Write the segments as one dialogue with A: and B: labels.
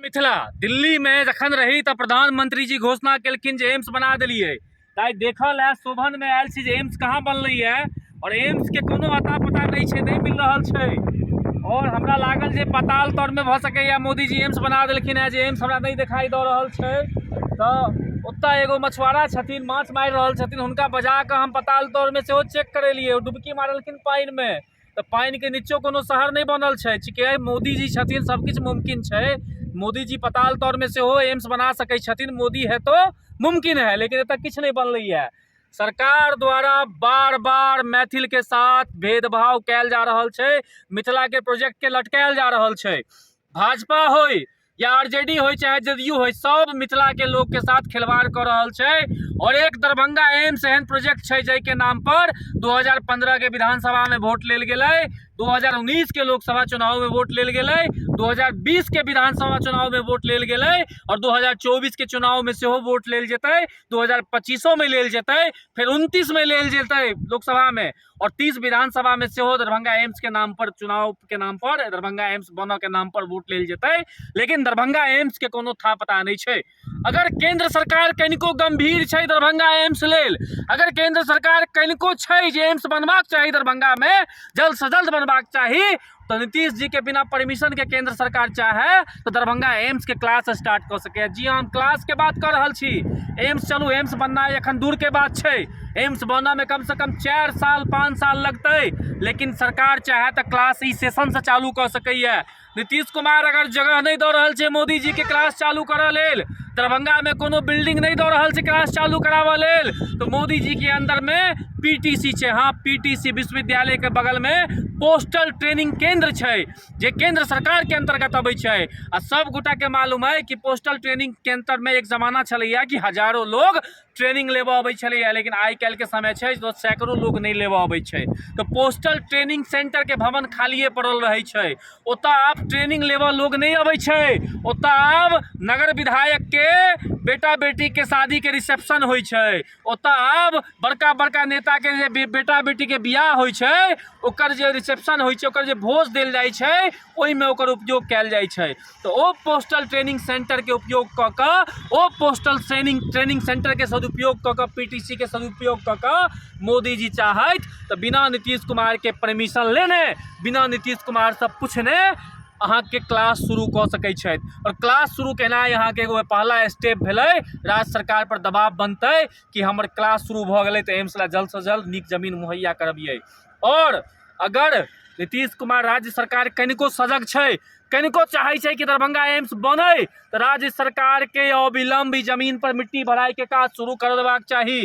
A: मिथिला दिल्लीमे जखन रही तऽ प्रधानमंत्री जी घोषणा केलखिन जे एम्स बना देलियै। तऽ आइ देखल है शोभनमे आयल छी जे एम्स कहाँ बनलैए आओर एम्सके कोनो अता पता नहि छै, नहि मिल रहल छै। आओर हमरा लागल जे पताल तरमे भऽ सकैए मोदीजी एम्स बना देलखिन हेँ, जे एम्स हमरा नहि देखाइ दऽ रहल छै। तऽ ओतऽ एगो मछुआरा छथिन, माछ मारि रहल छथिन, हुनका बजा कऽ हम पताल तरमे सेहो चेक करेलियै। ओ डुबकी मारलखिन पानिमे तऽ पानिके नीचो कोनो शहर नहि बनल छै। चूँकि मोदीजी छथिन, सबकिछु मुमकिन छै। मोदीजी पताल तरमे सेहो एम्स बना सकै छथिन, मोदी है तो मुमकिन है। लेकिन एतऽ किछु नहि बनलैए। सरकार द्वारा बार बार मैथिलके साथ भेदभाव कयल जा रहल छै, मिथिलाके प्रोजेक्टके लटकायल जा रहल छै। भाजपा होइ या आरजेडी होइ चाहे जदयू होइ, सब मिथिलाके लोकके साथ खिलवाड़ कऽ रहल छै। आओर एक दरभंगा एम्स एहन प्रोजेक्ट छै जाहिके नाम पर 2015 के विधानसभामे वोट लेल गेलै, 2019 के लोकसभा चुनावमे वोट लेल गेलै, 2020 के विधानसभा चुनावमे वोट लेल गेलै आओर 2024 के चुनावमे सेहो वोट लेल जेतै, 2025मे लेल जेतै, फेर 29मे लेल जेतै लोकसभामे आओर 30 विधानसभामे सेहो दरभंगा एम्सके नाम पर, चुनावके नाम पर, दरभंगा एम्स बनऽके नाम पर वोट लेल जेतै। लेकिन दरभंगा एम्सके कोनो था पता नहि छै। अगर केंद्र सरकार कनिको गंभीर छै दरभंगा एम्स लेल, अगर केंद्र सरकार कनिको छै जे एम्स बनबाक चाही दरभंगामे, जल्दसँ जल्द बनबाक चाही, तऽ नीतीश जी के बिना परमिशन के केंद्र सरकार चाहे तऽ दरभंगा एम्स के क्लास स्टार्ट कऽ सकैए। जी हम क्लास के बात कऽ रहल छी। एम्स चलू, एम्स बननाइ एखन दूर के बात छै। एम्स बनऽ मे कम से कम 4 साल 5 साल लगतै, लेकिन सरकार चाहे तऽ क्लास ई सेशन से चालू कऽ सकैए। नीतीश कुमार अगर जगह नहि दऽ रहल छै मोदी जी के क्लास चालू करऽ लेल, दरभंगा मे कोनो बिल्डिंग नहि दऽ रहल छै क्लास चालू कराबऽ लेल, तऽ मोदी जी के अंदर मे पीटीसी छै। हाँ, पीटीसी विश्वविद्यालय के बगल मे पोस्टल ट्रेनिंग केंद्र छै जे केंद्र सरकार के अंतर्गत अबै छै। आ सब गोटा के मालूम है कि पोस्टल ट्रेनिंग केंद्र में एक जमाना छलैया कि हजारों लोग ट्रेनिंग लेबऽ अबै छलैया, लेकिन आइ काल्हि के समय छै तो सैकड़ों लोग नहि लेबऽ अबै छै। तऽ पोस्टल ट्रेनिंग सेंटर के भवन खालिए पड़ल रहै छै, ओतऽ आब ट्रेनिंग लेबऽ लोग नहि अबै छै। ओतऽ आब नगर विधायक के बेटा बेटी के शादी के रिसेप्शन होइ छै, ओतऽ आब बड़का बड़का नेता के जे बेटा बेटी के बियाह होइ छै ओकर जे रिसेप्शन होइ छै, ओकर जे भोज देल जाइ छै, ओहिमे ओकर उपयोग कयल जाइ छै। तऽ ओ पोस्टल ट्रेनिंग सेंटरके उपयोग कऽ कऽ, ओ पोस्टल ट्रेनिंग सेंटरके सदुपयोग कऽ कऽ, पीटीसी के सदुपयोग कऽ कऽ मोदीजी चाहथि तऽ बिना नीतीश कुमारके परमिशन लेने, बिना नीतीश कुमारसँ पूछने अहाँके क्लास शुरू कऽ सकै छथि। आओर क्लास शुरू केनाइ अहाँके एगो पहला स्टेप भेलै। राज्य सरकार पर दबाव बनतै कि हमर क्लास शुरू भऽ गेलै तऽ एम्स लए जल्दसँ जल्द नीक जमीन मुहैया करबियै। आओर अगर नीतीश कुमार राज्य सरकार कनिको सजग छै, कनिको चाहै छै कि दरभंगा एम्स बनै, तऽ राज्य सरकारके अविलंब ई जमीन पर मिट्टी भराइके काज शुरू कर देबाक चाही।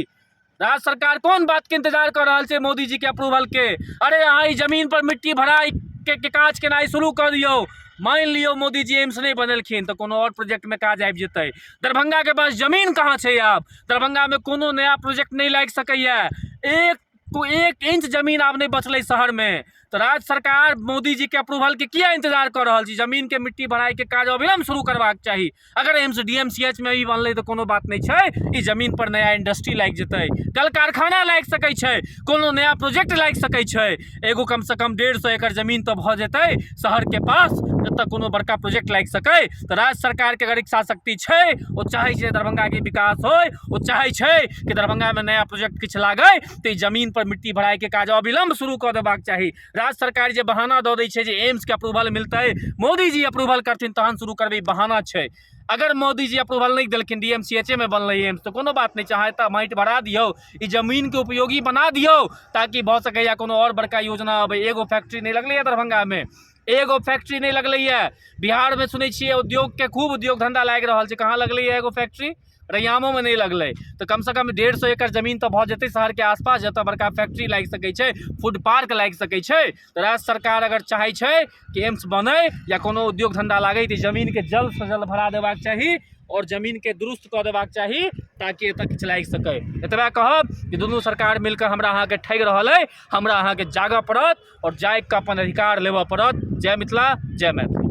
A: राज्य सरकार कोन बात के इंतजार कऽ रहल छै मोदी जी के अप्रूवल के? अरे अहाँ ई जमीन पर मिट्टी भराई के काज केनाइ शुरू कऽ दियौ। मानि लियौ मोदी जी एम्स नहि बनेलखिन तऽ कोनो आओर प्रोजेक्टमे काज आबि जेतै। दरभंगाके पास जमीन कहाँ छै? आब दरभंगामे कोनो नया प्रोजेक्ट नहि लागि सकैए। एक इंच जमीन आब नहि बचलै शहरमे। तऽ राज्य सरकार मोदी जी के अप्रूवल के किया इंतजार कऽ रहल छी? जमीन के मिट्टी भराई के काज अविलंब शुरू करबाक चाही। अगर एम्स डीएमसीएच में भी बनलै तऽ कोनो बात नहि छै, ई जमीन पर नया इंडस्ट्री लागि जेतै, कल कारखाना लागि सकै छै, कोनो नया प्रोजेक्ट लागि सकै छै। एगो कम से कम 150 एकड़ जमीन तऽ भऽ जेतै शहर के पास, जतऽ कोनो बड़का प्रोजेक्ट लागि सकै। तऽ राज्य सरकार के अगर इच्छा शक्ति छै, ओ चाहै छै दरभंगा के विकास होय, ओ चाहै छै कि दरभंगा में नया प्रोजेक्ट किछु लागै, तऽ ई जमीन पर मिट्टी भराई के काज अविलंब शुरू कऽ देबाक चाही। राज्य सरकार जे बहाना दऽ दै छै जे एम्स के अप्रूवल मिलतै, मोदी जी अप्रूवल करथिन तहन शुरू करबै, बहाना छै। अगर मोदी जी अप्रूवल नहि देलखिन, डी एम सी एच मे बनलै एम्स, तऽ कोनो बात नहि, चाहे तऽ माटि भरा दियौ, ई जमीनके उपयोगी बना दियौ, ताकि भऽ सकैए कोनो आओर बड़का योजना अबै। एगो फैक्ट्री नहि लगलैए दरभंगामे, एगो फैक्ट्री नहि लगलैए। बिहारमे सुनै छियै उद्योगके खूब उद्योग धंधा लागि रहल छै, कहाँ लगलैए एगो फैक्ट्री? रैयामोमे नहि लगलै। तऽ कमसँ कम 150 एकड़ जमीन तऽ भऽ जेतै शहरके आसपास, जतऽ बड़का फैक्ट्री लागि सकै छै, फूड पार्क लागि सकै छै। तऽ राज्य सरकार अगर चाहै छै कि एम्स बनै या कोनो उद्योग धंधा लागै, तऽ जमीनके जल्दसँ जल्द भरा देबाक चाही आओर जमीनके दुरुस्त कऽ देबाक चाही, ताकि एतऽ किछु लागि सकै। एतबा कहब कि दुनू सरकार मिलकऽ हमरा अहाँके ठगि रहल अइ। हमरा अहाँके जागऽ पड़त आओर जागिकऽ अपन अधिकार लेबऽ पड़त। जय मिथिला, जय मैथिली।